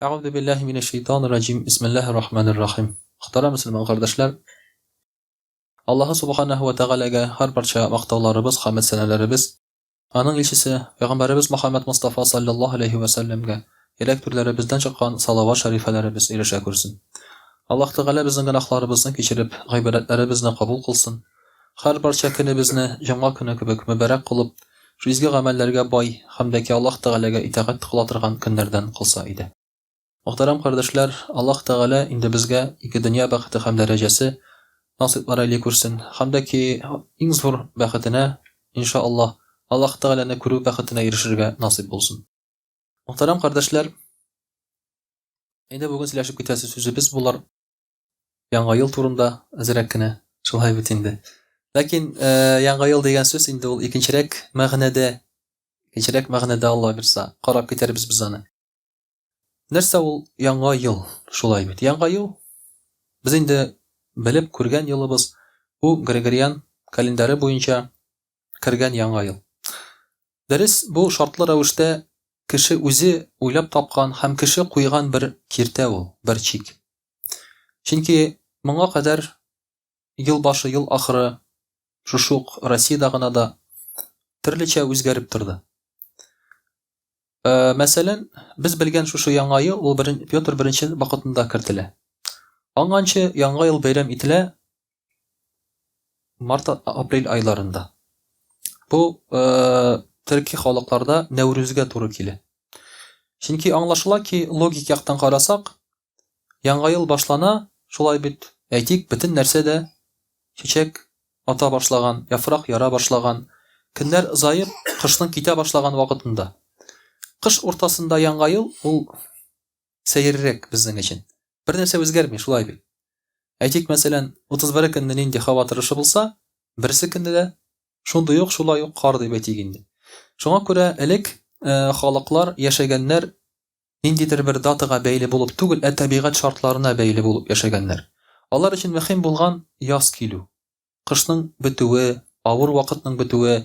Әгъүзу биллаһи минәш шәйтанир раҗим. Бисмиллаһир рахманир рахим. Мөхтәрәм мөселман кардәшләр, Аллаһы субханаһу ва тәгаләгә һәрбарча мактауларыбыз, хәмд сәнәләребез, аның илчесе пәйгамбәребез Мөхәммәд Мостафа саллаллаһу алейһи ва сәлләмгә йөрәк түрләребездән чыккан салават шәрифәләребез ирешә күрсен. Аллаһ Тәгалә безнең гөнаһларыбызны кичереп, гыйбадәтләребезне кабул кылсын. Һәрбарча көнебезне җомга көне кебек мөбарәк кылып, шул изге гамәлләргә бай һәм дә ки Аллаһ Тәгаләгә итагать кыла торган көннәрдән кылса иде. Мөхтәрәм кардәшләр, Аллаһ Тәгалә инде безгә ике дөнья бәхете һәм дәрәҗәсе насыйплар әйли күрсен, һәм дә ки иң зур бәхетенә, инша Аллаһ, Аллаһ Тәгаләне күрү бәхетенә ирешергә насыйп булсын. Мөхтәрәм кардәшләр, инде бүген сөйләшеп китәсе сүзебез булыр Яңа ел турында әзрәк кенә, шулай бит инде. Ләкин Яңа ел дигән сүз инде ул икенчерәк мәгънәдә, икенчерәк мәгънәдә Алла бирса, карап китәрбез без аны. Нәрсә ул Яңа ел? Шулай бит. Яңа ел без инде белеп күргән елыбыз, бу Григориан календаре буенча кергән Яңа ел. Дөрес, бу шартлы рәвештә кеше үзе уйлап тапкан һәм кеше куйган бер киртә ул, бер чик. Чөнки моңа кадәр ел башы, ел ахыры шушы ук Россиядә гына да төрлечә үзгәреп торды. Э, мәсәлән, без белгән шушы Яңа ел ул берен, Петр I вакытында кертелә. Аңганчы Яңа ел бәйрәм ителә март, апрель айларында. Бу э, төрки халыкларда Нәүрүзгә туры килә. Чөнки аңлашыла ки, логик яктан карасак, Яңа ел башлана, шулай бит, әйтик, бөтен нәрсә дә чәчәк ата башлаган, яфрак яра башлаган, көннәр озаеп, кышның китә башлаган вакытында. Кыш уртасында Яңа ел ул сәеррәк безнең өчен. Бер нәрсә үзгәрми, шулай бит. Әйтик, мәсәлән, 31 көнне нинди һава торышы булса, берсе көнне дә шундый ук, шулай ук кар дип әйтик инде. Шуңа күрә элек халыклар яшәгәннәр ниндидер бер датага бәйле булып түгел, ә табигать шартларына бәйле булып яшәгәннәр. Алар өчен мөһим булган яз килү, кышның бетүе, авыр вакытның бетүе,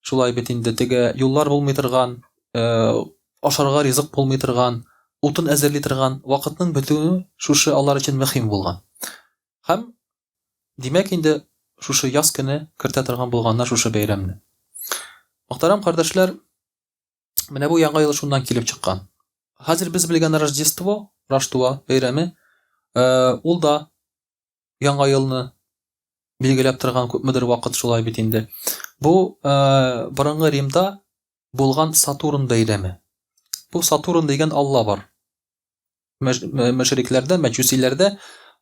шулай бит инде теге юллар булмый торган, ашарга ризык булмый торган, утын әзерли торган вакытның бетүе шушы алар өчен мөһим булган. Һәм, димәк инде, шушы яз көне кертә торган булганнар шушы бәйрәмне. Мөхтәрәм кардәшләр, Менә бу Яңа ел шуннан килеп чыккан. Хәзер без белгән Рождество, Раштуа бәйрәме, э, ул да Яңа елны билгеләп торган күпмедер вакыт шулай бит инде. Бу э, борынгы Римда булган Сатурн бәйрәме. Бу Сатурн дигән алла бар. Мәшрикләрдә, мәҗүсиләрдә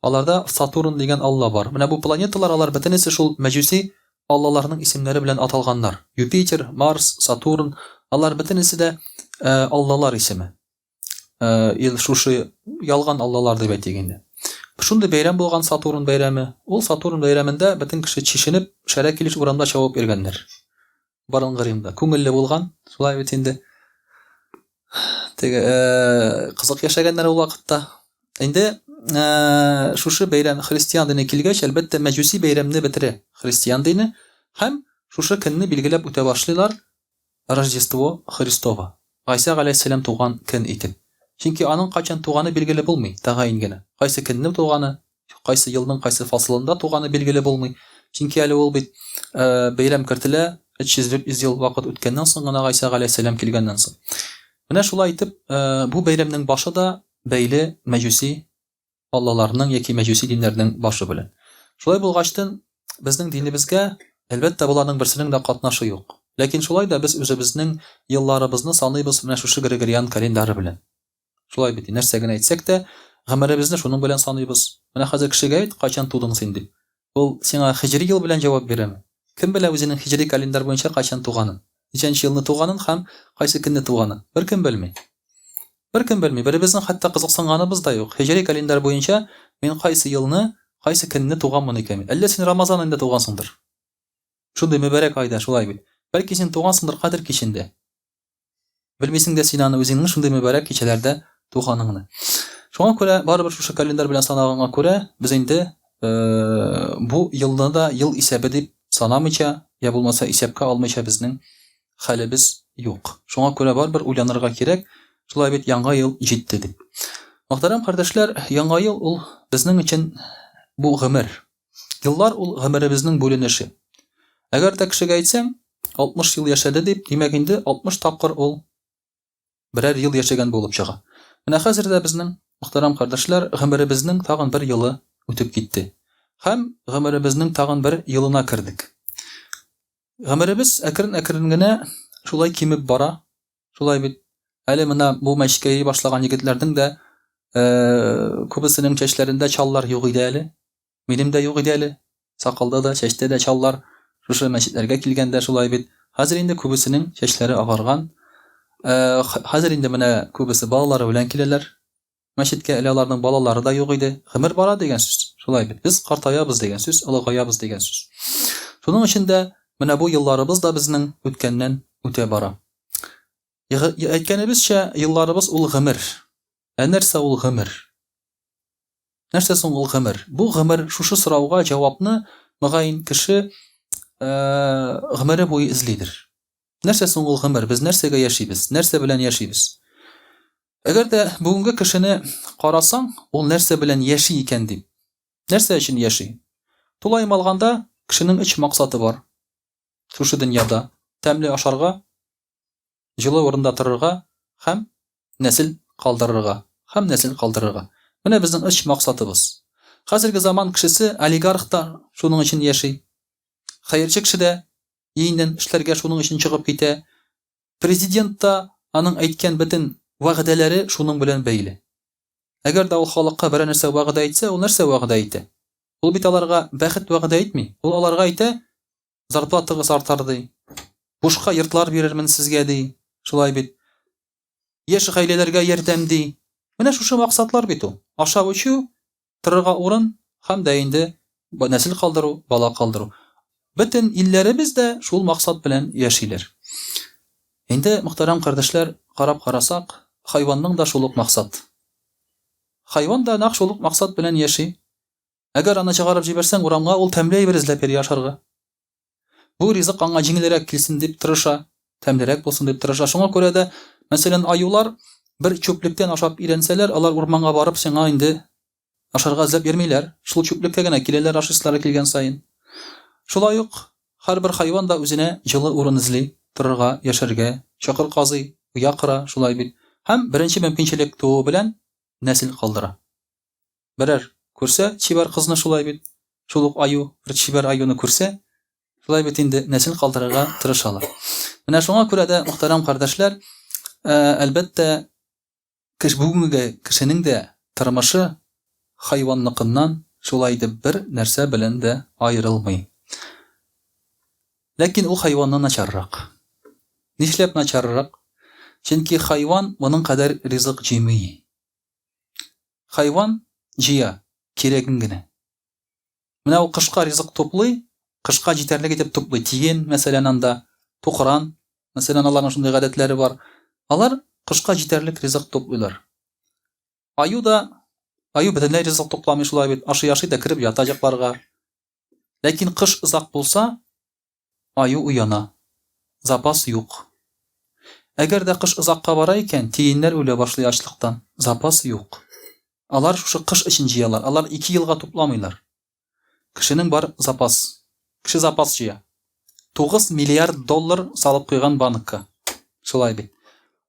аларда Сатурн дигән алла бар. Менә бу планеталар алар бөтенесе шул мәҗүси аллаларның исемнәре белән аталганнар. Юпитер, Марс, Сатурн, алар бөтенесе дә э, аллалар исеме. Э, шушы ялган аллалар дип әйтик инде. Шундый бәйрәм булган Сатурн бәйрәме. Ул Сатурн бәйрәмендә бөтен кеше чишенеп, шәрә килеш урамда чабып йөргәннәр. Борынгы Римда күңелле булган, шулай бит инде. Теге э, кызык яшәгәннәр ул вакытта. Инде э, шушы бәйрәм христиан дине килгәч, әлбәттә, мәҗүси бәйрәмне бетерә христиан дине һәм шушы көнне билгеләп үтә башлыйлар Рождество Христова. Гайсә галәйһиссәлам туган көн итеп. Чөнки аның кайчан туганы билгеле булмый, тәгаен генә. Кайсы көнне туганы, кайсы елның кайсы фасылында туганы билгеле булмый. Чөнки әле ул бит бәйрәм кертелә 300-400 ел вакыт үткәннән соң гына Гайсә галәйһиссәлам килгәннән соң. Менә шулай итеп, бу бәйрәмнең башы да бәйле мәҗүси аллаларның яки мәҗүси диннәрнең башы белән. Шулай булгачтын, безнең динебезгә, әлбәттә, боларның берсенең дә катнашы юк. Ләкин шулай да без үзебезнең елларыбызны саныйбыз менә шушы Григориан календары белән. Шулай бит, нәрсә генә әйтсәк тә, гомеребезне шуның белән саныйбыз. Менә хәзер кешегә әйт, кайчан тудың син дип. Ул сиңа һиҗри ел белән җавап бирәме? Кем белә үзенең һиҗри календарь буенча кайчан туганын? Ничәнче елны туганын һәм кайсы көнне туганын? Беркем белми. Беркем белми. Беребезнең хәтта кызыксынганыбыз да юк. Һиҗри календарь буенча мин кайсы елны, кайсы көнне туганмын икән мин? Әллә син Рамазан аенда тугансыңдыр? Шундый мөбарәк айда, шулай бит. Бәлки син тугансыңдыр Кадер кичендә. Белмисең дә син аны үзеңнең шундый мөбарәк кичәләрдә туганыңны. Шуңа күрә барыбер шушы календарь белән санаганга күрә, без инде бу елны да ел исәбе дип санамыйча, я булмаса исәпкә алмыйча безнең хәлебез юк. Шуңа күрә барыбер уйланырга кирәк, шулай бит яңа ел җитте дип. Мөхтәрәм кардәшләр, Яңа ел ул безнең өчен бу гомер. Еллар ул гомеребезнең бүленеше. Әгәр дә кешегә әйтсәң, 60 ел яшәде дип, димәк инде 60 тапкыр ул берәр ел яшәгән булып чыга. Менә хәзер дә безнең, мөхтәрәм кардәшләр, гомеребезнең тагын бер елы үтеп китте. Һәм гомеребезнең тагын бер елына кердек. Гомеребез әкрен-әкрен генә шулай кимеп бара. Шулай бит. Әле менә бу мәчеткә йөри башлаган егетләрнең дә күбесенең чәчләрендә чаллар юк иде әле. Минем дә юк иде әле. Сакалда да, чәчтә дә чаллар. Шушы мәчетләргә килгәндә шулай бит. Хәзер инде күбесенең чәчләре агарган. Хәзер инде менә күбесе балалары белән киләләр. Мәчеткә әле аларның балалары да юк иде. Гомер бара дигән сүз. Шулай бит. Без картаябыз дигән сүз, олыгаябыз дигән сүз. Шуның өчен дә менә бу елларыбыз да безнең үткәннән үтә бара. Әйткәнебезчә, елларыбыз ул гомер. Ә нәрсә ул гомер? Нәрсә соң ул гомер? Бу гомер шушы сорауга җавапны, мөгаен, кеше гомере буе эзлидер. Нәрсә соң ул гомер? Без нәрсәгә яшибез? Нәрсә белән яшибез? Әгәр дә бүгенге кешене карасаң, ул нәрсә белән яши икән дип. Нәрсә өчен яши? Тулаем алганда, кешенең өч максаты бар. Шушы дөньяда тәмле ашарга, җылы урында торырга һәм нәсел калдырырга. Һәм нәсел калдырырга. Менә безнең өч максатыбыз. Хәзерге заман кешесе олигарх та шуның өчен яши. Хәерче кеше дә өеннән эшләргә шуның өчен чыгып китә. Президент та аның әйткән бөтен вәгъдәләре шуның белән бәйле. Әгәр дә ул халыкка берәр нәрсә вәгъдә итсә, ул нәрсә вәгъдә итә? Ул бит аларга бәхет вәгъдә итми. Ул аларга әйтә, зарплатагыз артар ди. Бушка йортлар бирермен сезгә ди. Шулай бит. Яшь гаиләләргә ярдәм ди. Менә шушы максатлар бит ул. Ашау-эчү, торырга урын һәм дә инде нәсел калдыру, бала калдыру. Бөтен илләребез дә шул максат белән яшиләр. Инде, мөхтәрәм кардәшләр, карап карасак, хайванның да шул ук максат. Хайван да нәкъ шул ук максат белән яши. Әгәр аны чыгарып җибәрсәң урамга, ул тәмле әйбер эзләп йөри ашарга. Бу ризык аңа җиңелрәк килсен дип тырыша, тәмлерәк булсын дип тырыша. Шуңа күрә дә, мәсәлән, аюлар бер чүплектән ашап өйрәнсәләр, алар урманга барып сиңа инде ашарга эзләп йөрмиләр. Шул чүплеккә генә киләләр ашыйсылары килгән саен. Шулай ук һәрбер хайван да үзенә җылы урын эзли, торырга, яшәргә, чокыр казый, оя кора, шулай бит. Һәм беренче мөмкинчелек тууы белән нәсел калдыра. Берәр күрсә чибәр кызны шулай бит, шул ук аю, бер чибәр аюны күрсә, шулай бит инде нәсел калдырырга тырышалар. Менә шуңа күрә дә, мөхтәрәм кардәшләр, әлбәттә, кеш бүгенге кешенең дә тормышы хайванныкыннан шулай итеп бер нәрсә белән дә аерылмый. Ләкин ул хайваннан начаррак. Нишләп начаррак? Чөнки хайван моның кадәр ризык җыймый. Хайван җыя, кирәген генә. Менә ул кышка ризык туплый, кышка җитәрлек итеп туплый. Тиен, мәсәлән, анда, тукран, мәсәлән, аларның шундый гадәтләре бар. Алар кышка җитәрлек ризык туплыйлар. Аю да, аю бөтенләй ризык тупламый шулай бит, ашый-ашый да кереп ята җыкларга. Ләкин кыш озак булса, Аю уяна. Запас юк. Әгәр дә кыш озакка бара икән, тиеннәр үлә башлый ачлыктан. Запас юк. Алар шушы кыш өчен җыялар. Алар ике елга тупламыйлар. Кешенең бар запас. Кеше запас җыя. 9 миллиард доллар салып куйган банкка. Шулай бит.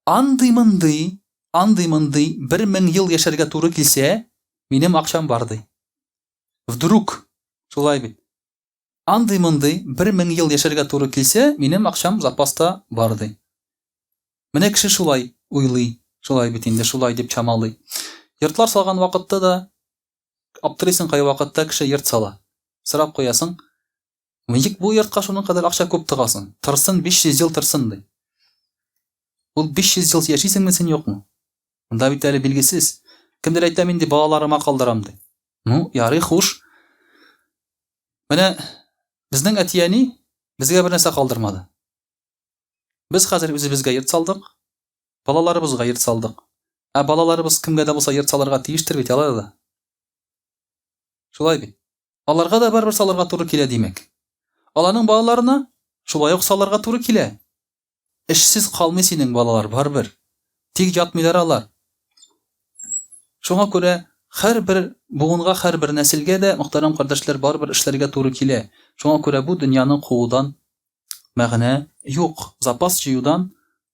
Андый-мондый, андый-мондый 1000 ел яшәргә туры килсә, минем акчам бар ди. Вдруг. Шулай бит. Андый-мондый 1000 ел яшәргә туры килсә, минем акчам запаста бар, ди. Менә кеше шулай уйлый, шулай бит инде, шулай дип чамалый. Йортлар салган вакытта да аптырыйсың кайвакытта кеше йорт сала. Сорап куясың, ничек бу йортка шуның кадәр акча күп тыгасың? Торсын, 500 ел торсын, ди. Ул 500 ел яшисеңме син, юкмы? Монда бит әле билгесез. Кемдер әйтә, мин ди балаларыма калдырам, ди. Ну, ярый, хуш. Менә безнең әти-әни безгә бер нәрсә калдырмады. Без хәзер үзебезгә йорт салдык, балаларыбызга йорт салдык. Ә балаларыбыз кемгә дә булса йорт салырга тиештер бит алар да. Шулай бит. Аларга да барыбер салырга туры килә, димәк. Аларның балаларына шулай ук салырга туры килә. Эшсез калмый синең балалар барыбер. Тик ятмыйлар алар. Шуңа күрә һәрбер буынга, һәрбер нәселгә дә, мөхтәрәм кардәшләр, барыбер эшләргә туры килә. Шуңа күрә бу дөньяны куудан мәгънә юк, запас җыюдан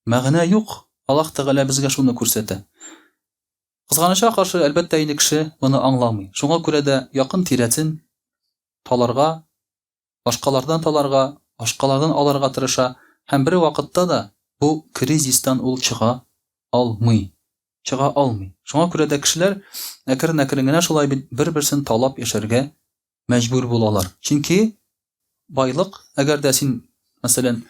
мәгънә юк. Аллаһ Тәгалә безгә шуны күрсәтә. Кызганычка каршы, әлбәттә инде кеше моны аңламый. Шуңа күрә дә якын тирәсен таларга, башкалардан таларга, башкалардан алырга тырыша һәм бер вакытта да бу кризистан ул чыга алмый. Чыга алмый. Шуңа күрә дә кешеләр әкрен-әкрен генә шулай бит бер-берсен талап яшәргә мәҗбүр булалар. Чөнки байлык, әгәр дә син, мәсәлән,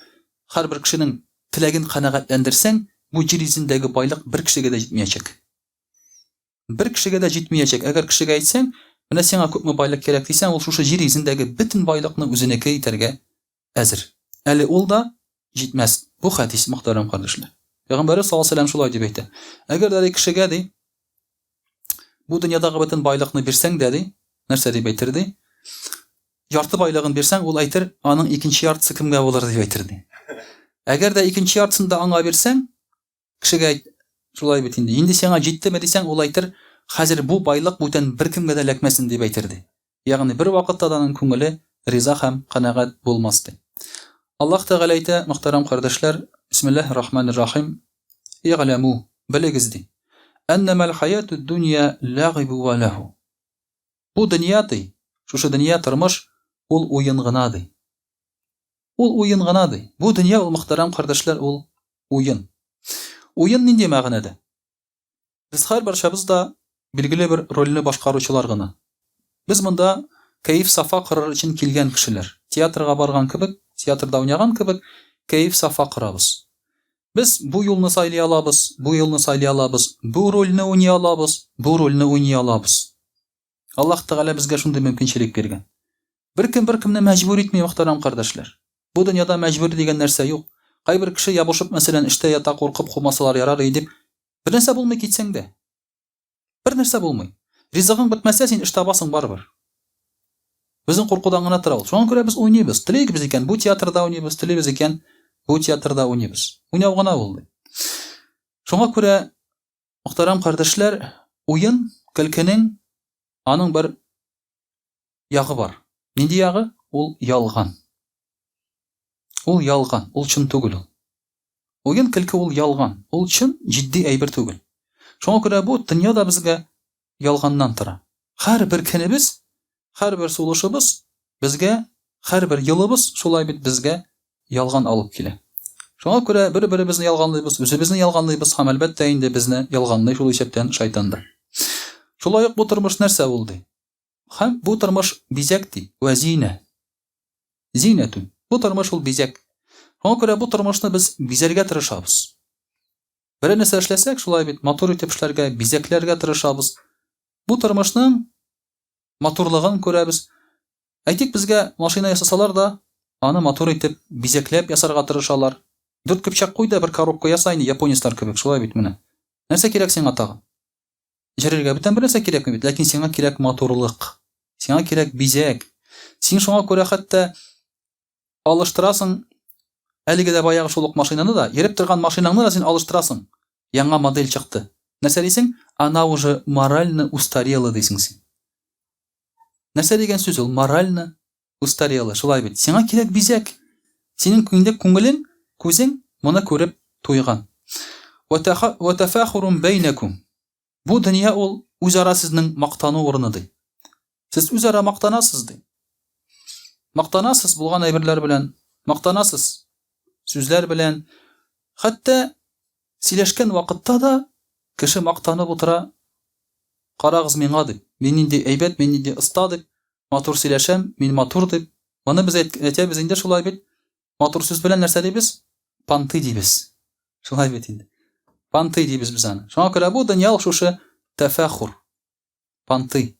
һәрбер кешенең теләген канәгатьләндерсәң, бу җир йөзендәге байлык бер кешегә дә җитмиячәк. Бер кешегә дә җитмиячәк. Әгәр кешегә әйтсәң, менә сиңа күпме байлык кирәк дисәң, ул шушы җир йөзендәге бөтен байлыкны үзенеке итәргә әзер. Әле ул да җитмәс. Бу хәдис, мөхтәрәм кардәшләр. Пәйгамбәребез саллаллаһу алейһи ва сәлләм шулай дип әйтә. Әгәр дә ди кешегә ди, бу дөньядагы бөтен байлыкны бирсәң дә ди, нәрсә дип әйтер ди? Ярты байлыгын бирсәң, ул әйтер, аның икенче яртысы кемгә булыр дип әйтер ди. Әгәр дә икенче яртысын да аңа бирсәң, Кешегә әйт, шулай бит инде. Инде сиңа җиттеме дисәң, ул әйтер, хәзер бу байлык бүтән беркемгә дә эләкмәсен дип әйтер, ди. Ягъни бервакытта да аның күңеле риза һәм канәгать булмас, ди. Аллаһ Тәгалә әйтә, мөхтәрәм кардәшләр, Бисмиллаһир рахманир рахим, Игъләмү, белегез, ди, әннәмәл хәятүд дөнья ләгыйбу вә ләһу. Бу дөнья, ди, шушы дөнья, тормыш, ул уен гына, ди. Ул уен гына, ди. Бу дөнья ул, мөхтәрәм кардәшләр, ул уен. Уен нинди мәгънәдә? Без һәрбарчабыз да билгеле бер рольне башкаручылар гына. Без монда кәеф-сафа корыр өчен килгән кешеләр. Театрга барган кебек, театрда уйнаган кебек, кәеф-сафа корабыз. Без бу юлны сайлый алабыз, бу юлны сайлый алабыз, бу рольне уйный алабыз, бу рольне уйный алабыз. Аллаһ Тәгалә безгә шундый мөмкинчелек биргән. Беркем беркемне мәҗбүр итми, мөхтәрәм кардәшләр. Бу дөньяда мәҗбүри дигән нәрсә юк. Кайбер кеше ябышып, мәсәлән, эштә ята, куркып кумасалар ярар иде дип, бер нәрсә булмый китсәң дә. Бер нәрсә булмый. Ризыгың бетмәсә, син эш табасың барыбер. Безнең куркудан гына тора ул. Шуңа күрә без уйныйбыз. Телибез икән, бу театрда уйныйбыз, телибез икән, бу театрда уйныйбыз. Уйнау гына ул. Шуңа күрә, мөхтәрәм кардәшләр, уен, көлкенең аның бер ягы бар. Нинди ягы? Ул ялган. Ул ялган, ул чын түгел ул. Уен көлке ул ялган, ул чын, җитди әйбер түгел. Шуңа күрә бу дөнья да безгә ялганнан тора. Һәрбер көнебез, һәрбер сулышыбыз безгә, һәрбер елыбыз шулай бит безгә ялган алып килә. Шуңа күрә бер-беребезне ялганлыйбыз, үзебезне ялганлыйбыз һәм, әлбәттә инде, безне ялганлый шул исәптән шайтан да. Шулай ук бу тормыш нәрсә ул, ди? Һәм бу тормыш бизәк, ди, вә зинә. Зинәтүн. Бу тормыш ул бизәк. Шуңа күрә бу тормышны без бизәргә тырышабыз. Берәр нәрсә эшләсәк, шулай бит, матур итеп эшләргә, бизәкләргә тырышабыз. Бу тормышның матурлыгын күрәбез. Әйтик, безгә машина ясасалар да, аны матур итеп, бизәкләп ясарга тырышалар. Дүрт көпчәк куй да бер коробка яса инде, японецлар кебек, шулай бит менә. Нәрсә кирәк сиңа тагын? Җөрергә бүтән бер нәрсә кирәкми бит, ләкин сиңа кирәк матурлык. Сиңа кирәк бизәк. Син шуңа күрә хәтта алыштырасың әлеге дә баягы шул ук машинаны да, йөреп торган машинаңны да син алыштырасың. Яңа модель чыкты. Нәрсә дисең? Она уже морально устарела дисең син. Нәрсә дигән сүз ул? Морально устарела. Шулай бит. Сиңа кирәк бизәк. Синең инде күңелең, күзең моны күреп туйган. Ва тафахурун бәйнәкум. Бу дөнья ул үзара сезнең мактану урыны ди. Сез үзара мактанасыз ди. Мактанасыз булган әйберләр белән, мактанасыз сүзләр белән. Хәтта сөйләшкән вакытта да кеше мактанып утыра, Карагыз миңа дип, мин нинди әйбәт, мин нинди оста дип, матур сөйләшәм, мин матур дип. Моны без әйтәбез инде шулай бит. Матур сүз белән нәрсә дибез? Понты дибез. Шулай бит инде. Понты дибез без аны. Шуңа күрә бу дөнья ул шушы тәфәхур. Понты.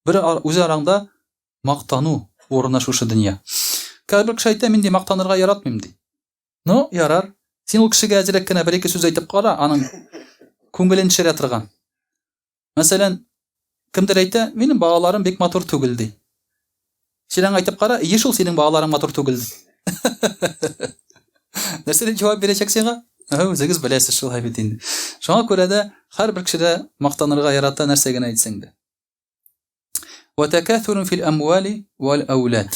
Бер үзе араңда мактану урыны шушы дөнья. Кайбер кеше әйтә, мин ди мактанырга яратмыйм ди. Ну, ярар. Син ул кешегә әзрәк кенә бер-ике сүз әйтеп кара, аның күңелен төшерә торган. Мәсәлән, кемдер әйтә, минем балаларым бик матур түгел, ди. Син аңа әйтеп кара, ие шул синең балаларың матур түгел, ди. Нәрсә дип җавап бирәчәк сиңа? Үзегез беләсез шулай бит инде. Шуңа күрә дә һәрбер кеше дә мактанырга ярата, нәрсә генә әйтсәң дә. Ва такаthurun фил амвали вал аулад.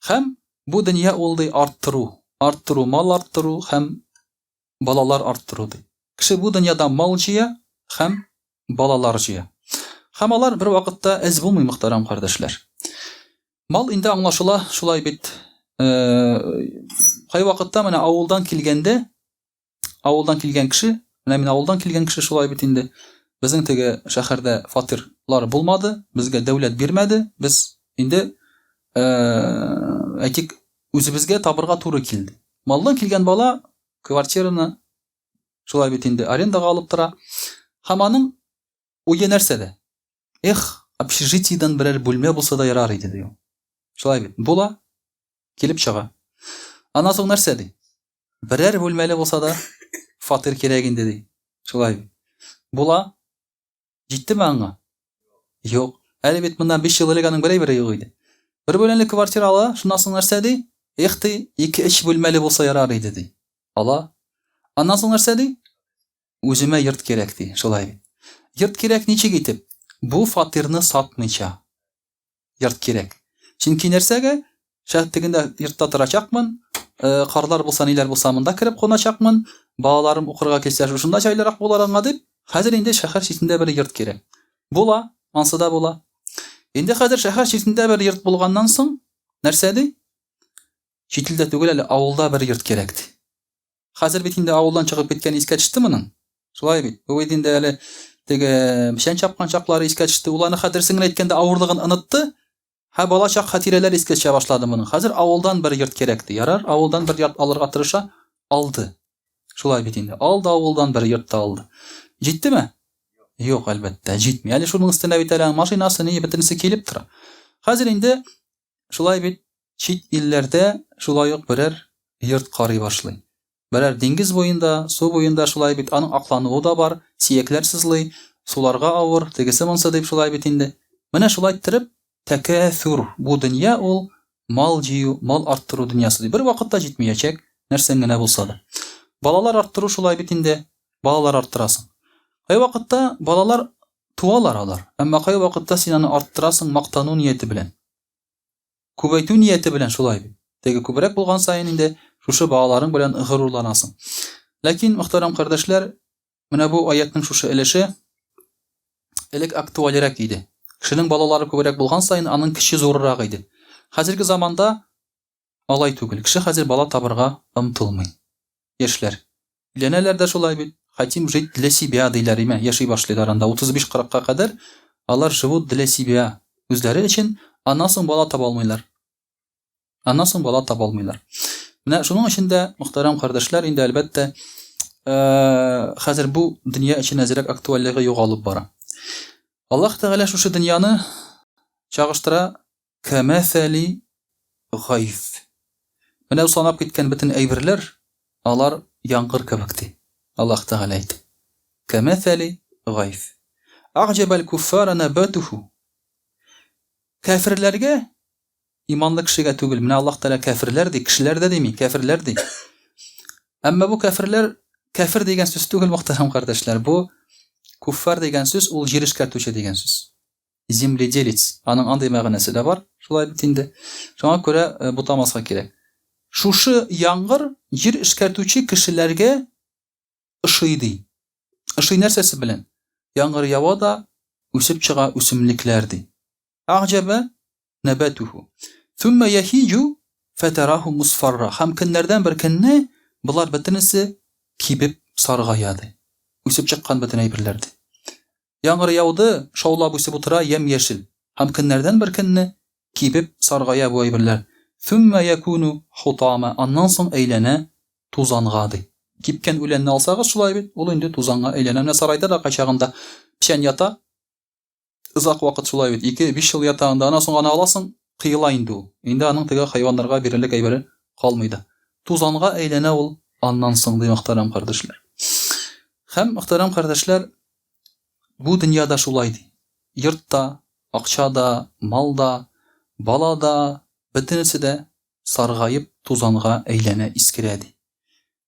Һәм бу дөнья ул ди арттыру, арттыру, мал арттыру һәм балалар арттыру ди. Кеше бу дөньяда мал җыя һәм балалар җыя. Һәм алар бер вакытта әз булмый, мөхтәрәм кардәшләр. Мал инде аңлашыла, шулай бит. Кай вакытта менә авылдан килгәндә, авылдан килгән кеше, менә мин авылдан килгән кеше шулай бит инде. Безнең теге шәһәрдә фатирлар булмады, безгә дәүләт бирмәде. Без инде әйтик, үзебезгә табырга туры килде. Малдан килгән бала квартираны шулай бит инде арендага алып тора. Һәм аның уе нәрсәдә? Эх, общежитиедән берәр бүлмә булса да ярар иде, ди ул. Шулай бит. Була. Килеп чыга. Аннан соң нәрсә ди? Берәр бүлмәле булса да фатир кирәк инде ди. Шулай бит. Була. Җиттеме аңа? Юк. Әле бит моннан 5 ел элек аның бер әйбере юк иде. Бер бүлмәле квартира ала, шуннан соң нәрсә ди? Эх ди, ике-өч бүлмәле булса ярар иде ди. Ала. Аннан соң нәрсә ди? Үземә йорт кирәк, ди. Шулай бит. Йорт кирәк ничек итеп? Бу фатирны сатмыйча. Йорт кирәк. Чөнки нәрсәгә? Шәһ тегендә йортта торачакмын, э, карлар булса, ниләр булса, монда кереп куначакмын, балаларым укырга килсә, шушында җайлырак булыр аңа дип, хәзер инде шәһәр читендә бер йорт кирәк. Була, ансы да була. Инде хәзер шәһәр читендә бер йорт булганнан соң, нәрсә ди? Чит илдә түгел әле, авылда бер йорт кирәк ди. Хәзер бит инде авылдан чыгып киткән искә төште моның. Шулай бит. Бу бит инде әле теге печән чапкан чаклары искә төште. Ул аны хәтерсен генә әйткәндә авырлыгын онытты. Һә балачак хатирәләр искә төшә башлады моның. Хәзер авылдан бер йорт кирәк ди. Ярар, авылдан бер йорт алырга тырыша. Алды. Шулай бит инде. Алды авылдан бер йорт та алды. Җиттеме? Юк, әлбәттә, җитми. Әле шуның өстенә бит әле машинасы, ни, бөтенесе килеп тора. Хәзер инде шулай бит Чит илләрдә шулай ук берәр йорт карый башлый. Берәр диңгез буенда, су буенда шулай бит, аның аклануы да бар, сөякләр сызлый, суларга авыр, тегесе-монсы дип шулай бит инде. Менә шулай иттереп, тәкәсүр, бу дөнья ул мал җыю, мал арттыру дөньясы ди. Бервакыт та җитмиячәк, нәрсәң генә булса да. Балалар арттыру шулай бит инде, балалар арттырасың. Кайвакытта балалар туалар алар, әмма кайвакытта син аны арттырасың мактану нияте белән. Күбәйтү нияте белән шулай бит. Теге күбрәк булган саен инде шушы балаларың белән горурланасың. Ләкин, мөхтәрәм кардәшләр, менә бу аятның шушы өлеше элек актуальрәк иде. Кешенең балалары күбрәк булган саен аның көче зуррак иде. Хәзерге заманда алай түгел. Кеше хәзер бала табырга омтылмый. Яшьләр. Өйләнәләр дә шулай бит. Хотим жить для себя, диләр, име, яши башлыйлар анда. 35-40-ка кадәр алар живут для себя. Үзләре өчен, аннан соң бала таба алмыйлар. Аннан соң бала таба алмыйлар. Менә шуның өчен дә, мөхтәрәм кардәшләр, инде әлбәттә, хәзер бу дөнья өчен әзрәк актуальлеге югалып бара. Аллаһ Тәгалә шушы дөньяны чагыштыра Кәмәсәли гайс. Менә санап киткән бөтен әйберләр, алар яңгыр кебек, ди. Аллаһ Тәгалә әйтә. Кәмәсәли гайс. Әгъҗәбәл күффара нәбәтүһү. Кәферләргә, иманлы кешегә түгел, менә Аллаһ Тәгалә кәферләр ди, кешеләр дә дими, кәферләр ди. Әмма бу кәферләр, кәфер дигән сүз түгел, мөхтәрәм кардәшләр, бу күффар дигән сүз, ул җир эшкәртүче дигән сүз. Земледелец, аның андый мәгънәсе дә бар, шулай бит инде. Шуңа күрә э, бутамаска кирәк. Шушы яңгыр җир эшкәртүче кешеләргә ошый ди. Ошый нәрсәсе белән? Яңгыр ява да үсеп чыга үсемлекләр ди. Әгъҗәбә нәбәтүһү. Thumma яхиҗу фәтәраху мусфарра. Һәм көннәрдән бер көнне болар бөтенесе кибеп саргая ди. Үсеп чыккан бөтен әйберләр ди. Яңгыр яуды, шаулап үсеп утыра ямь-яшел. Һәм көннәрдән бер көнне кибеп саргая бу әйберләр. Сүммә якүнү хутама, аннан соң әйләнә тузанга, ди. Кипкән үләнне алсагыз, шулай бит, ул инде тузанга әйләнә. Менә сарайда да кайчагында печән ята, озак вакыт шулай бит, ике, биш ел ята анда, аннан соң аны аласың, кыела инде ул. Инде аның теге хайваннарга бирерлек әйбере калмый да. Тузанга әйләнә ул аннан соң, ди мөхтәрәм кардәшләр. Һәм, мөхтәрәм кардәшләр, Бу дөньяда шулай ди. Йорт та, акча да, мал да, бала да, бөтенесе дә саргаеп тузанга әйләнә, искерә ди.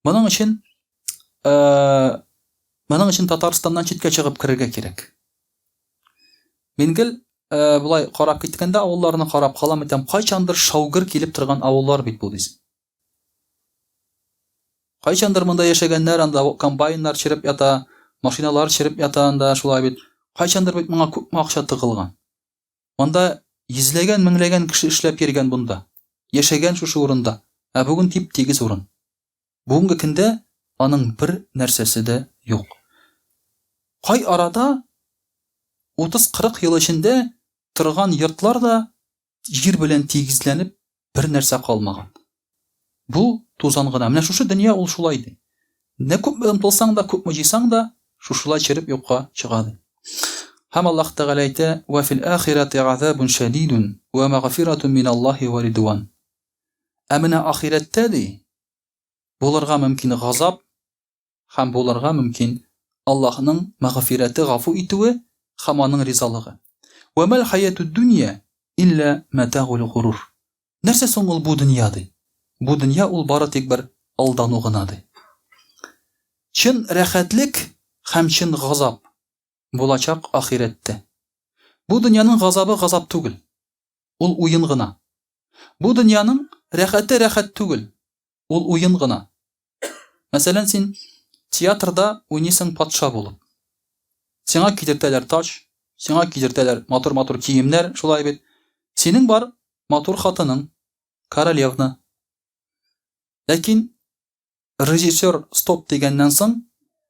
Моның өчен Моның өчен Татарстаннан читкә чыгып керергә кирәк. Мин гел болай карап киткәндә авылларны карап калам, әйтәм, кайчандыр шаугыр килеп торган авыллар бит бу дисең. Кайчандыр монда яшәгәннәр, анда комбайннар череп ята, машиналар череп ята анда, шулай бит. Кайчандыр бит моңа күпме акча тыгылган. Монда йөзләгән, меңләгән кеше эшләп йөргән бунда. Яшәгән шушы урында. Ә бүген тип-тигез урын. Бүгенге көндә аның бер нәрсәсе дә юк. Кай арада 30-40 ел эчендә торган йортлар да җир белән тигезләнеп бер нәрсә калмаган. Бу тузан гына. Менә шушы дөнья ул шулай ди. Нә күпме омтылсаң да, күпме җыйсаң да, шушылай череп юкка чыга ди. Һәм Аллаһ Тәгалә әйтә: "Ва фил ахирати азабун шадидун ва магфиратун миналлаһи ва ридван". Ә менә ахирәттә ди, булырга мөмкин газап һәм булырга мөмкин Аллаһның мәгъфирәте, гафу итүе һәм аның ризалыгы. Вә мәл хәятүд дөнья илля мәтәгул горур. Нәрсә соң ул бу дөнья ди? Бу дөнья ул бары тик бер алдану гына ди. Чын рәхәтлек һәм чын газап булачак ахирәттә. Бу дөньяның газабы газап түгел. Ул уен гына. Бу дөньяның рәхәте рәхәт түгел. Ул уен гына. Мәсәлән, син театрда уйныйсың патша булып. Сиңа кидертәләр таҗ, сиңа кидертәләр матур-матур киемнәр, шулай бит. Синең бар матур хатының, королевна. Ләкин режиссер стоп дигәннән соң,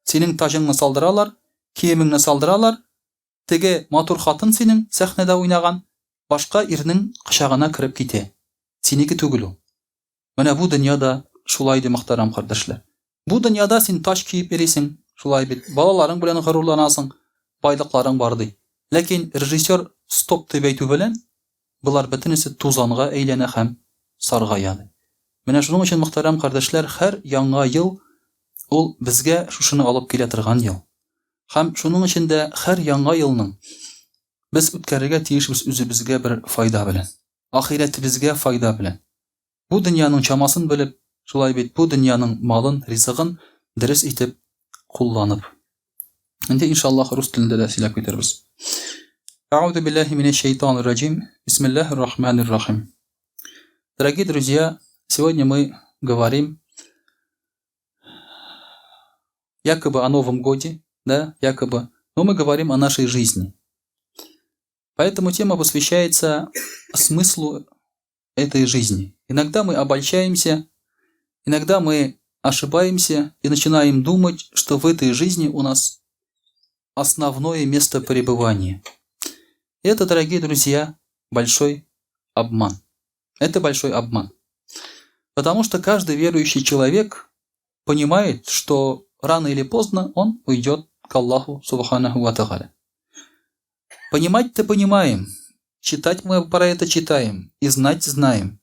синең таҗыңны салдыралар, киемеңне салдыралар, теге матур хатын синең сәхнәдә уйнаган башка ирнең кочагына кереп китә. Синеке түгел ул. Менә бу дөнья да шулай ди, мөхтәрәм кардәшләр. Бу дөньяда син таҗ киеп йөрисең, шулай бит, балаларың белән горурланасың, байлыкларың бар ди. Ләкин режиссер стоп дип әйтү белән, болар бөтенесе тузанга әйләнә һәм саргая ди. Менә шуның өчен, мөхтәрәм кардәшләр, һәр яңа ел ул безгә шушыны алып килә торган ел. Һәм шуның өчен дә һәр яңа елның без үткәрергә тиешбез үзебезгә бер файда белән. Ахирәтебезгә файда белән. Бу дөньяның чамасын белеп, шулай бит, бу дөньяның малын, ризыгын дөрес итеп кулланып. Инде иншаллаһ рус телендә дә сөйләп китербез. Әгъузу биллаһи минәш шайтанир раҗим. Бисмиллаһир рахманир рахим. Дорогие друзья, сегодня мы говорим якобы о Новом Годе, да, якобы, но мы говорим о нашей жизни. Поэтому тема посвящается смыслу этой жизни. Иногда мы обольщаемся, иногда мы ошибаемся и начинаем думать, что в этой жизни у нас основное место пребывания. Это, дорогие друзья, большой обман. Это большой обман. Потому что каждый верующий человек понимает, что рано или поздно он уйдет к Аллаху Субханаху Ва Тааля. Понимать-то понимаем, читать мы про это читаем и знать знаем,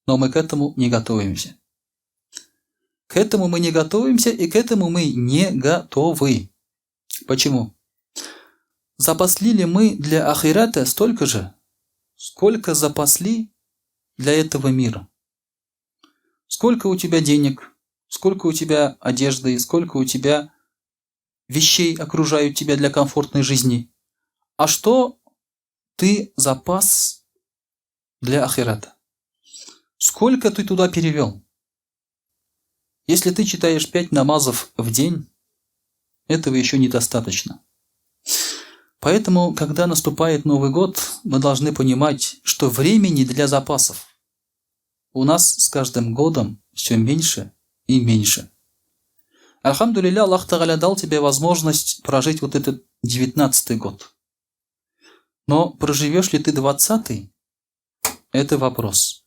но мы к этому не готовимся. К этому мы не готовимся и к этому мы не готовы. Почему? Запасли ли мы для ахирата столько же, сколько запасли для этого мира? Сколько у тебя денег, сколько у тебя одежды, сколько у тебя вещей окружают тебя для комфортной жизни. А что ты запас для ахирата? Сколько ты туда перевел? Если ты читаешь пять намазов в день, этого еще недостаточно. Поэтому, когда наступает Новый год, мы должны понимать, что времени для запасов у нас с каждым годом все меньше и меньше. Альхамдулилля, Аллах Тагаля дал тебе возможность прожить вот этот 19-й год. Но проживешь ли ты 20-й? Это вопрос.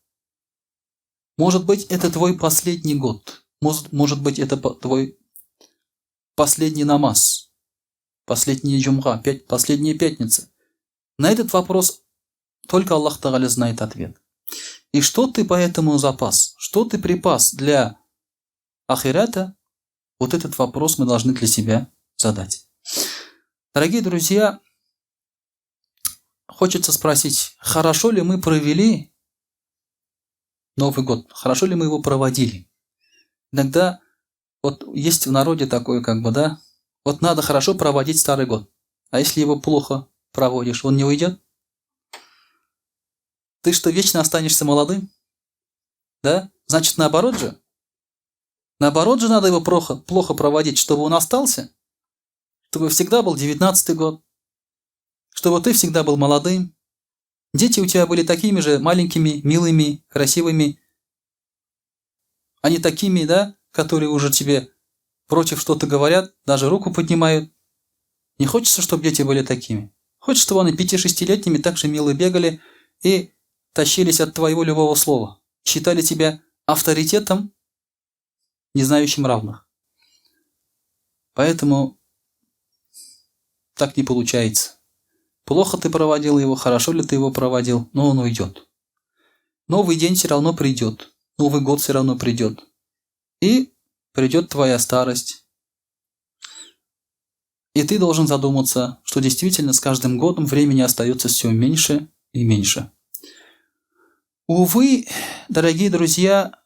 Может быть, это твой последний год. Может быть, это твой последний намаз, последняя джумга, последняя пятница. На этот вопрос только Аллах Тагаля знает ответ. И что ты по этому запас? Что ты припас для ахирата? Вот этот вопрос мы должны для себя задать. Дорогие друзья, хочется спросить, хорошо ли мы провели Новый год? Хорошо ли мы его проводили? Иногда Вот есть в народе такое, как бы, да? Вот надо хорошо проводить старый год. А если его плохо проводишь, он не уйдет? Ты что, вечно останешься молодым? Да? Значит, наоборот же? Наоборот же надо его плохо проводить, чтобы он остался? Чтобы всегда был 19-й год. Чтобы ты всегда был молодым. Дети у тебя были такими же маленькими, милыми, красивыми. А не такими, да, которые уже тебе против что-то говорят, даже руку поднимают. Не хочется, чтобы дети были такими. Хочется, чтобы они 5-6-летними так же мило бегали и тащились от твоего любого слова. Считали тебя авторитетом, не знающим равных. Поэтому так не получается. Плохо ты проводил его, хорошо ли ты его проводил, но он уйдет. Новый день все равно придет, Новый год все равно придет. И придет твоя старость. И ты должен задуматься, что действительно с каждым годом времени остается все меньше и меньше. Увы, дорогие друзья,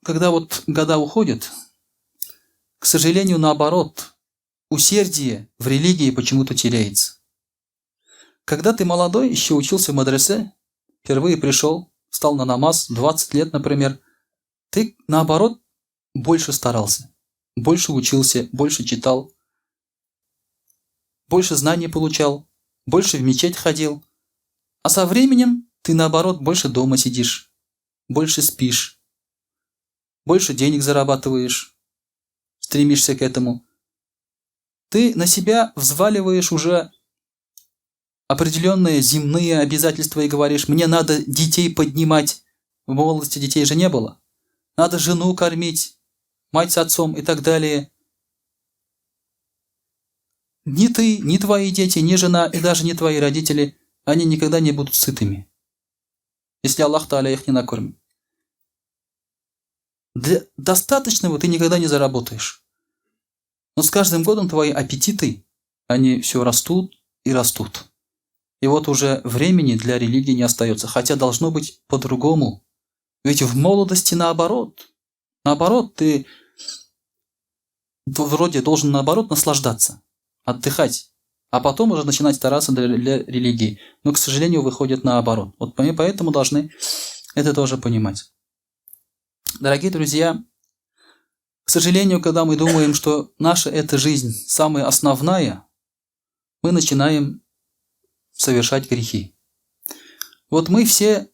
когда вот года уходят, к сожалению, наоборот, усердие в религии почему-то теряется. Когда ты молодой, еще учился в мадресе, впервые пришел, встал на намаз, 20 лет, например, ты, наоборот, больше старался, больше учился, больше читал, больше знаний получал, больше в мечеть ходил. А со временем ты, наоборот, больше дома сидишь, больше спишь, больше денег зарабатываешь, стремишься к этому. Ты на себя взваливаешь уже определенные земные обязательства и говоришь, мне надо детей поднимать. В молодости детей же не было. Надо жену кормить, мать с отцом и так далее. Ни ты, ни твои дети, ни жена и даже не твои родители, они никогда не будут сытыми, если Аллах Тааля их не накормит. Для достаточного ты никогда не заработаешь. Но с каждым годом твои аппетиты, они все растут и растут. И вот уже времени для религии не остается, хотя должно быть по-другому. Ведь в молодости наоборот. Наоборот, ты вроде должен наоборот наслаждаться, отдыхать, а потом уже начинать стараться для религии. Но, к сожалению, выходит наоборот. Вот мы поэтому должны это тоже понимать. Дорогие друзья, к сожалению, когда мы думаем, что наша эта жизнь самая основная, мы начинаем совершать грехи. Вот мы все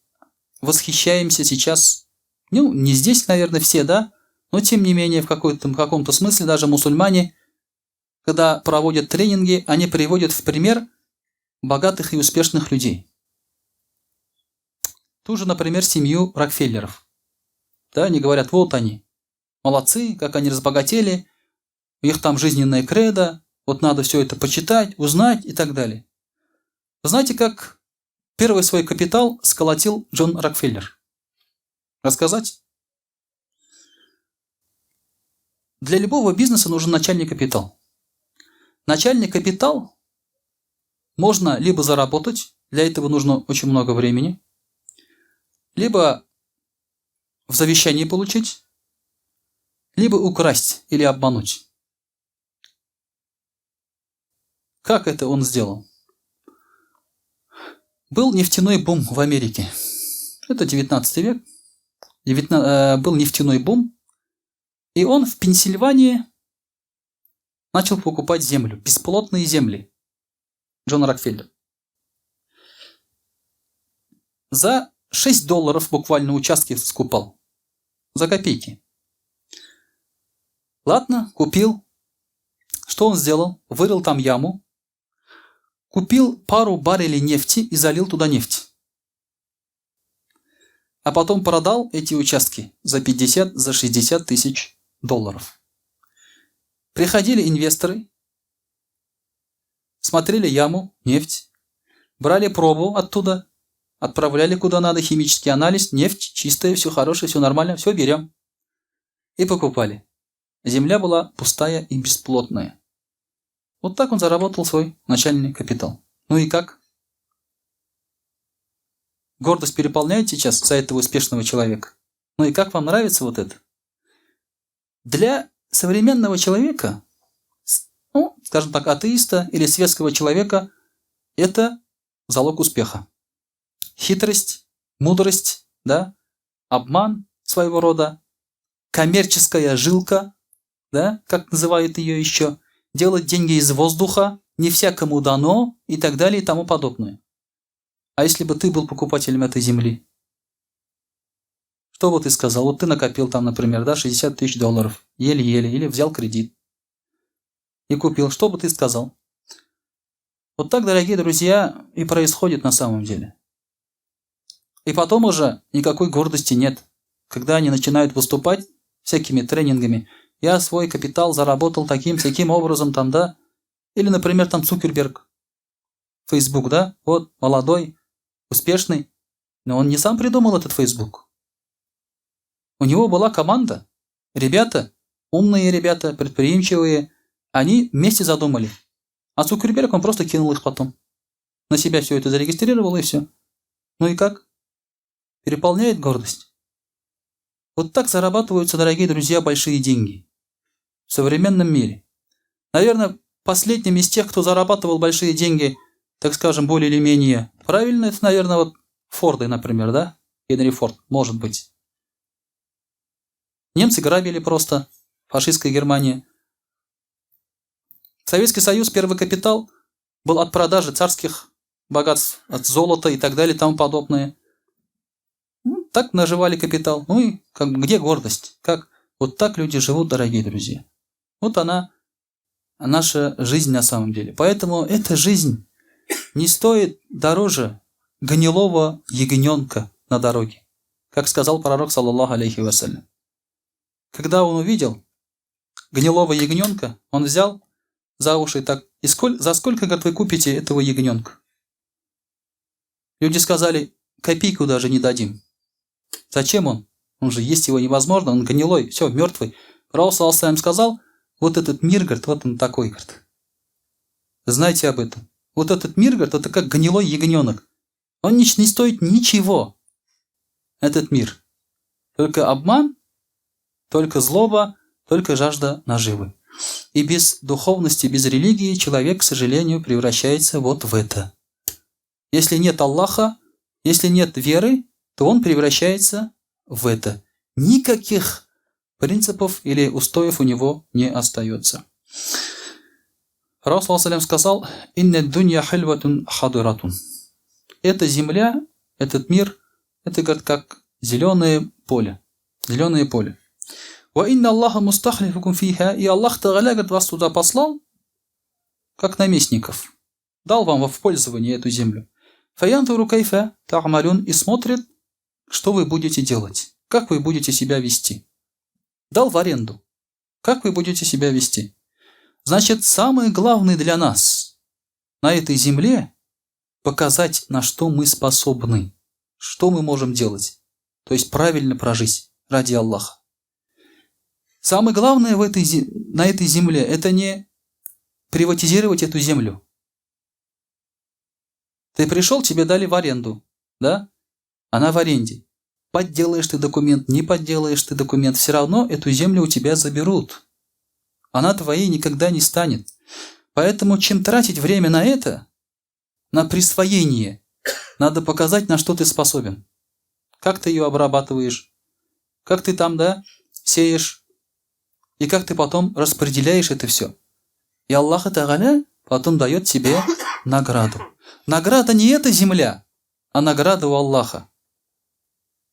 восхищаемся сейчас, ну, не здесь, наверное, все, да, но тем не менее в каком-то смысле даже мусульмане, когда проводят тренинги, они приводят в пример богатых и успешных людей. Ту же, например, семью Рокфеллеров. Да, они говорят, вот они, молодцы, как они разбогатели, у них там жизненная кредо, вот надо все это почитать, узнать и так далее. Знаете, как первый свой капитал сколотил Джон Рокфеллер? Рассказать? Для любого бизнеса нужен начальный капитал. Начальный капитал можно либо заработать, для этого нужно очень много времени, либо в завещании получить, либо украсть или обмануть. Как это он сделал? Был нефтяной бум в Америке. Это 19 век. Был нефтяной бум. И он в Пенсильвании начал покупать землю, бесплотные земли. Джон Рокфеллер. За $6 буквально участки скупал. За копейки. Ладно, купил. Что он сделал? Вырыл там яму. Купил пару баррелей нефти и залил туда нефть. А потом продал эти участки за 50, за 60 тысяч долларов. Приходили инвесторы, смотрели яму, нефть, брали пробу оттуда, отправляли куда надо, химический анализ, нефть чистая, все хорошее, все нормально, все берем. И покупали. Земля была пустая и бесплотная. Вот так он заработал свой начальный капитал. Ну и как? Гордость переполняет сейчас за этого успешного человека. Ну и как вам нравится вот это? Для современного человека, ну, скажем так, атеиста или светского человека, это залог успеха. Хитрость, мудрость, да, обман своего рода, коммерческая жилка, да, как называют ее еще, делать деньги из воздуха, не всякому дано и так далее и тому подобное. А если бы ты был покупателем этой земли? Что бы ты сказал? Вот ты накопил там, например, да, 60 тысяч долларов, еле-еле, или взял кредит и купил. Что бы ты сказал? Вот так, дорогие друзья, и происходит на самом деле. И потом уже никакой гордости нет. Когда они начинают выступать всякими тренингами, я свой капитал заработал таким-сяким образом там, да. Или, например, там Цукерберг, Facebook, да, вот, молодой, успешный. Но он не сам придумал этот Facebook. У него была команда. Ребята, умные ребята, предприимчивые, они вместе задумали. А Цукерберг, он просто кинул их потом. На себя все это зарегистрировал и все. Ну и как? Переполняет гордость. Вот так зарабатываются, дорогие друзья, большие деньги в современном мире. Наверное, последним из тех, кто зарабатывал большие деньги, так скажем, более или менее правильно, это, наверное, вот Форды, например, да? Генри Форд, может быть. Немцы грабили просто, фашистская Германия. Советский Союз, первый капитал был от продажи царских богатств, от золота и так далее и тому подобное. Ну, так наживали капитал. Ну и как, где гордость? Как? Вот так люди живут, дорогие друзья. Вот она, наша жизнь на самом деле. Поэтому эта жизнь не стоит дороже гнилого ягненка на дороге, как сказал пророк, саллаллаху алейхи вассалям. Когда он увидел гнилого ягненка, он взял за уши так, и за сколько, говорит, вы купите этого ягненка? Люди сказали, копейку даже не дадим. Зачем он? Он же есть его невозможно, он гнилой, все, мертвый. Пророк, саллаллаху алейхи сказал, вот этот мир, говорит, вот он такой, говорит. Знайте об этом. Вот этот мир, говорит, это как гнилой ягненок. Он не стоит ничего, этот мир. Только обман, только злоба, только жажда наживы. И без духовности, без религии человек, к сожалению, превращается вот в это. Если нет Аллаха, если нет веры, то он превращается в это. Никаких принципов или устоев у него не остается. Пророк саллаллаху сказал: «Инна дунья хильватун хадиратун». Эта земля, этот мир, это, говорит, как зеленое поле. Зеленое поле. «Ва инна Аллаха мустахлифукум фиха». И Аллах Тааля, говорит, вас туда послал, как наместников. Дал вам в пользование эту землю. «Фаянзуру кайфа та'малюн». И смотрит, что вы будете делать, как вы будете себя вести. Дал в аренду. Как вы будете себя вести? Значит, самое главное для нас на этой земле показать, на что мы способны, что мы можем делать. То есть правильно прожить ради Аллаха. Самое главное на этой земле – это не приватизировать эту землю. Ты пришел, тебе дали в аренду, да? Она в аренде. Подделаешь ты документ, не подделаешь ты документ, все равно эту землю у тебя заберут. Она твоей никогда не станет. Поэтому чем тратить время на это, на присвоение, надо показать, на что ты способен. Как ты ее обрабатываешь, как ты там, да, сеешь, и как ты потом распределяешь это все. И Аллах Тааля потом дает тебе награду. Награда не эта земля, а награда у Аллаха.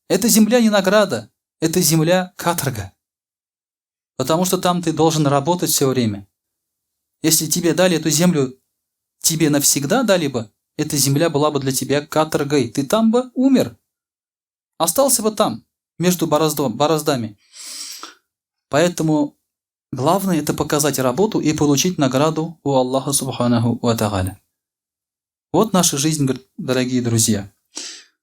Эта земля не награда, это земля каторга. Потому что там ты должен работать все время. Если тебе дали эту землю, тебе навсегда дали бы, эта земля была бы для тебя каторгой. Ты там бы умер. Остался бы там, между бороздами. Поэтому главное это показать работу и получить награду у Аллаха Субханаху ва Тааля. Вот наша жизнь, говорит, дорогие друзья.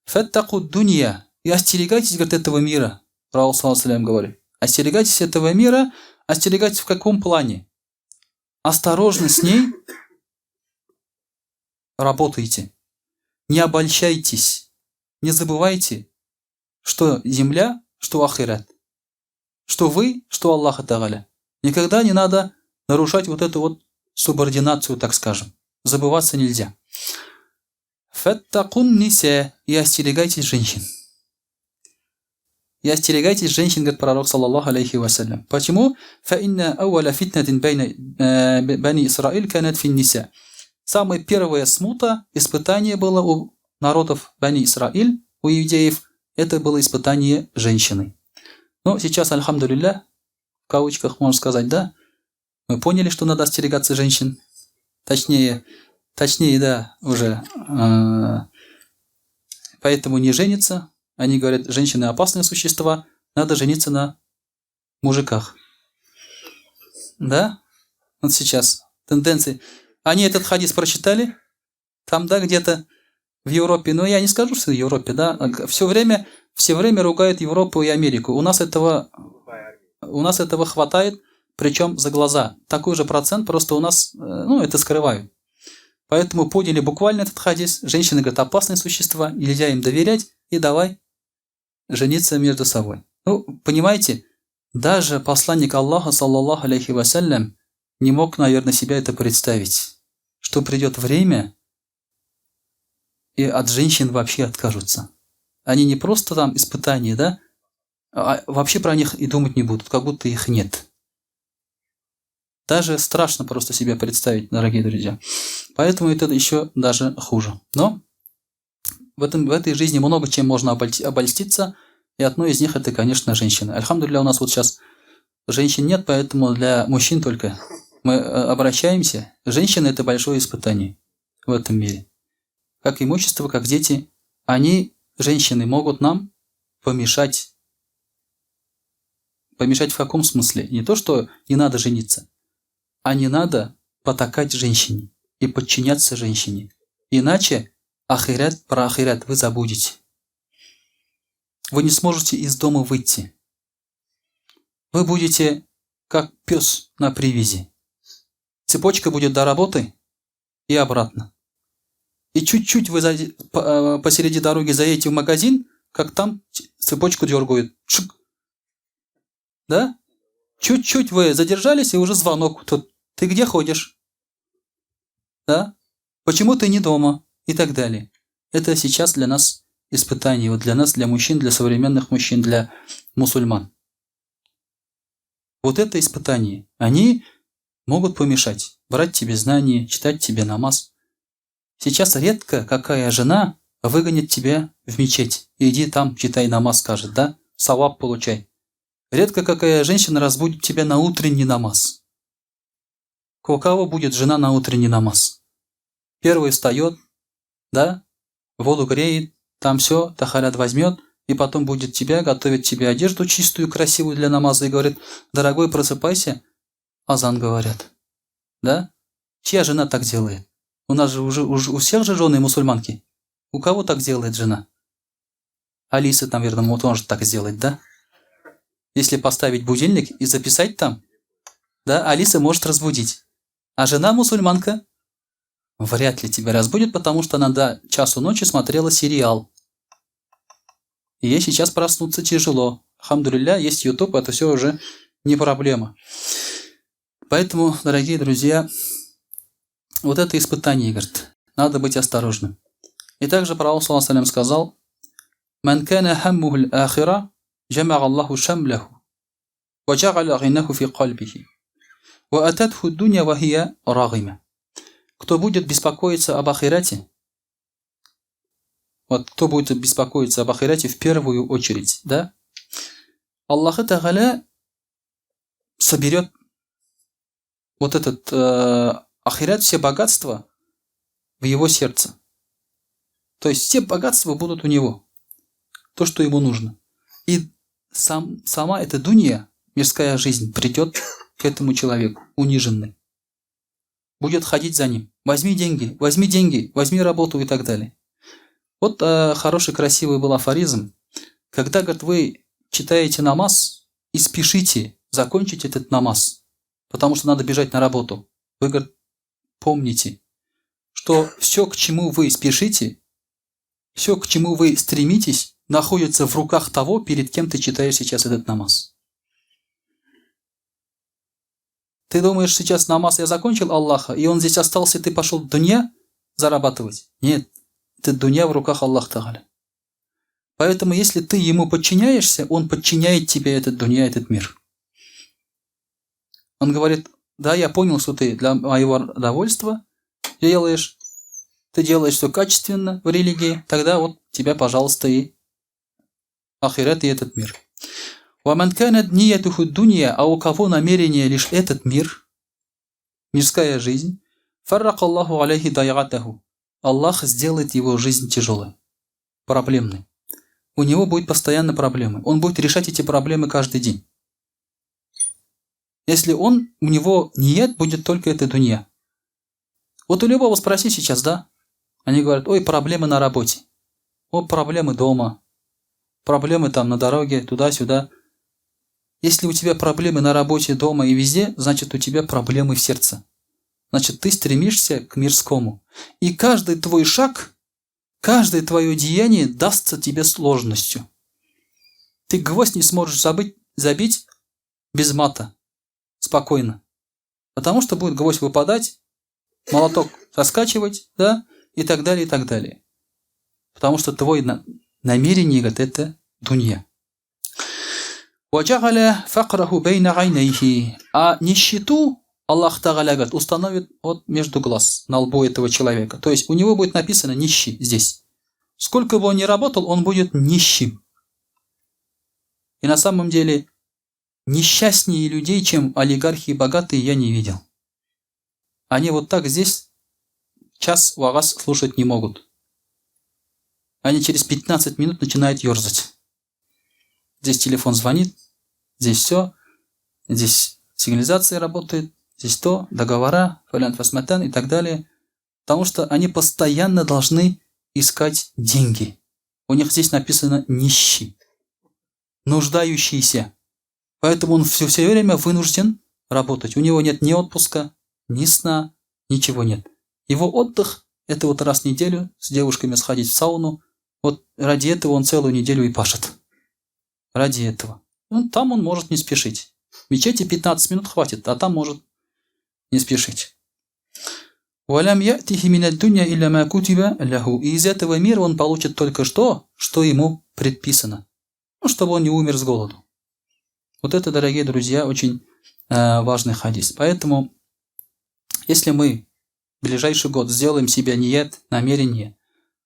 Фаттаку дунья. И остерегайтесь, говорит, этого мира. Пророк саллаллаху алейхи ва саллям говорит. Остерегайтесь этого мира. Остерегайтесь в каком плане? Осторожно с ней работайте. Не обольщайтесь. Не забывайте, что земля, что ахират. Что вы, что Аллаһ Тәгалә. Никогда не надо нарушать вот эту вот субординацию, так скажем. Забываться нельзя. Фәттакун ниса, и остерегайтесь женщин. И остерегайтесь женщин, говорит пророк, саллаллаху алейхи вассалям. Почему? Фаинна ауаля фитнатин байна бани Исраиль канат фин ниса. Самое первое смута, испытание было у народов Бани Исраиль, у иудеев, это было испытание женщины. Но сейчас, альхамдулилля, в кавычках можно сказать, да, мы поняли, что надо остерегаться женщин. Точнее, точнее, да, уже. Поэтому не женятся. Они говорят, женщины опасные существа, надо жениться на мужиках. Да? Вот сейчас тенденции. Они этот хадис прочитали, там, да, где-то в Европе, но я не скажу, что в Европе, да, все время ругают Европу и Америку. У нас этого хватает, причем за глаза. Такой же процент, просто у нас, ну, это скрывают. Поэтому поняли буквально этот хадис. Женщины, говорят, опасные существа, нельзя им доверять, и давай жениться между собой. Ну, понимаете, даже посланник Аллаха, саллаллаху алейхи вассалям, не мог, наверное, себя это представить, что придет время, и от женщин вообще откажутся. Они не просто там испытания, да, а вообще про них и думать не будут, как будто их нет. Даже страшно просто себе представить, дорогие друзья. Поэтому это еще даже хуже. Но в этой жизни много чем можно обольститься, и одно из них это, конечно, женщины. Альхамдулилля, у нас вот сейчас женщин нет, поэтому для мужчин только мы обращаемся. Женщины – это большое испытание в этом мире. Как имущество, как дети, они, женщины, могут нам помешать. Помешать в каком смысле? Не то, что не надо жениться, а не надо потакать женщине и подчиняться женщине. Иначе ахират, про ахират вы забудете. Вы не сможете из дома выйти. Вы будете как пес на привязи. Цепочка будет до работы и обратно. И чуть-чуть вы посреди дороги заедете в магазин, как там цепочку дергают. Шик. Да? Чуть-чуть вы задержались, и уже звонок тут. Ты где ходишь? Да? Почему ты не дома? И так далее. Это сейчас для нас испытание. Вот для нас, для мужчин, для современных мужчин, для мусульман. Вот это испытание. Они могут помешать. Брать тебе знания, читать тебе намаз. Сейчас редко какая жена выгонит тебя в мечеть. Иди там, читай намаз, скажет, да? Саваб получай. Редко какая женщина разбудит тебя на утренний намаз. У кого будет жена на утренний намаз? Первый встает, да, воду греет, там все, тахарят возьмет, и потом будет тебя, готовит тебе одежду чистую, красивую для намаза и говорит, дорогой, просыпайся, азан говорят. Да? Чья жена так делает? У нас же уже у всех же жены мусульманки. У кого так делает жена? Алиса, наверное, может так сделать, да? Если поставить будильник и записать там, да, Алиса может разбудить. А жена мусульманка вряд ли тебя разбудит, потому что она до часу ночи смотрела сериал. И ей сейчас проснуться тяжело. Альхамдулилля, есть YouTube, это все уже не проблема. Поэтому, дорогие друзья, вот это испытание, говорит, надо быть осторожным. И также пророк, саллаллаху алейхи сказал, «Ман кана хаммуху аль-ахира, джамаа Аллаху шамляху, ва джа'аля гинаху фи кальбихи, ва ататху дунья ва хия рагима». Кто будет беспокоиться об ахирате, вот кто будет беспокоиться об ахирате в первую очередь, да? Аллах Тагаля соберет вот этот ахират, все богатства в его сердце. То есть все богатства будут у него. То, что ему нужно. И сама эта дунья, мирская жизнь, придет к этому человеку, униженный. Будет ходить за ним. Возьми деньги, возьми деньги, возьми работу и так далее. Вот хороший, красивый был афоризм. Когда, говорит, вы читаете намаз и спешите закончить этот намаз, потому что надо бежать на работу, вы, говорит, помните, что все, к чему вы спешите, все, к чему вы стремитесь, находится в руках того, перед кем ты читаешь сейчас этот намаз. Ты думаешь, сейчас намаз я закончил Аллаха, и он здесь остался, и ты пошел дунья зарабатывать? Нет, это дунья в руках Аллаха Тагаля. Поэтому, если ты ему подчиняешься, он подчиняет тебе этот дунья, этот мир. Он говорит, да, я понял, что ты для моего довольства делаешь, ты делаешь все качественно в религии, тогда вот тебя, пожалуйста, и ахират, и этот мир. وَمَنْ كَانَتْ نِيَّتُهُ الدُّنْيَا А у кого намерение лишь этот мир, мирская жизнь, فَرَّقَ اللَّهُ عَلَيْهِ ضَيْعَتَهُ Аллах сделает его жизнь тяжелой, проблемной. У него будет постоянно проблемы. Он будет решать эти проблемы каждый день. Если он, у него ният будет только эта дунья. Вот у любого спроси сейчас, да? Они говорят, ой, проблемы на работе. О, проблемы дома. Проблемы там на дороге, туда-сюда. Если у тебя проблемы на работе, дома и везде, значит у тебя проблемы в сердце. Значит, ты стремишься к мирскому. И каждый твой шаг, каждое твое деяние дастся тебе сложностью. Ты гвоздь не сможешь забыть, забить без мата. Спокойно. Потому что будет гвоздь выпадать, молоток соскачивать, да, и так далее, и так далее. Потому что твой намерение, говорит, это дунья. وَجَعَلَ فَقْرَهُ بَيْنَ عَيْنَيْهِ А нищету Аллах Тагаля, говорит, установит вот между глаз, на лбу этого человека. То есть у него будет написано нищий здесь. Сколько бы он ни работал, он будет нищим. И на самом деле несчастнее людей, чем олигархи и богатые, я не видел. Они вот так здесь час вагаз слушать не могут. Они через 15 минут начинают ерзать. Здесь телефон звонит, здесь все, здесь сигнализация работает, здесь то, договора, фалянт фасматан и так далее. Потому что они постоянно должны искать деньги. У них здесь написано «нищий», нуждающийся. Поэтому он все, все время вынужден работать. У него нет ни отпуска, ни сна, ничего нет. Его отдых – это вот раз в неделю с девушками сходить в сауну. Вот ради этого он целую неделю и пашет. Ради этого. Ну, там он может не спешить. В мечети 15 минут хватит, а там может не спешить. وَلَمْ يَأْتِهِ مِنَ الدُّنْيَا إِلَّا مَا كُتِبَ لَهُ И из этого мира он получит только что, что ему предписано. Ну, чтобы он не умер с голоду. Вот это, дорогие друзья, очень важный хадис. Поэтому, если мы в ближайший год сделаем себе ният, намерение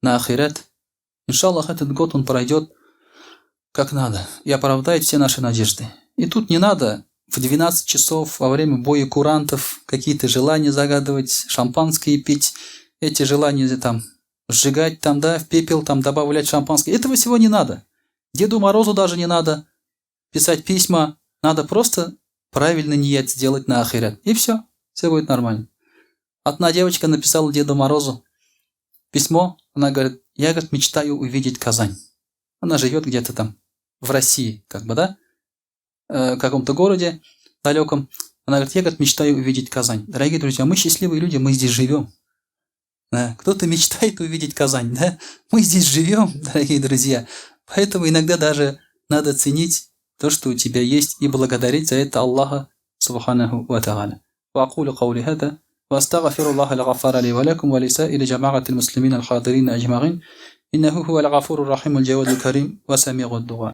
на ахират, иншаллах, этот год он пройдет как надо и оправдает все наши надежды. И тут не надо в 12 часов во время боя курантов какие-то желания загадывать, шампанское пить, эти желания там сжигать там, да, в пепел там добавлять шампанское. Этого всего не надо. Деду Морозу даже не надо писать письма. Надо просто правильно ният сделать на ахират. И все, все будет нормально. Одна девочка написала Деду Морозу письмо. Она говорит, я, говорит, мечтаю увидеть Казань. Она живет где-то там, в России, как бы, да, в каком-то городе далеком. Она говорит, я, говорит, мечтаю увидеть Казань. Дорогие друзья, мы счастливые люди, мы здесь живем. Да, кто-то мечтает увидеть Казань, да? Мы здесь живем, дорогие друзья. Поэтому иногда даже надо ценить то, что у тебя есть, и благодарить за это Аллаха سبحانه وتعالى. وأقول قولي هذا وأستغفر الله الغفار لي ولكم ولسائر جماعة المسلمين الحاضرين أجمعين إنه هو الغفور الرحيم الجواد الكريم وسميع الدعاء.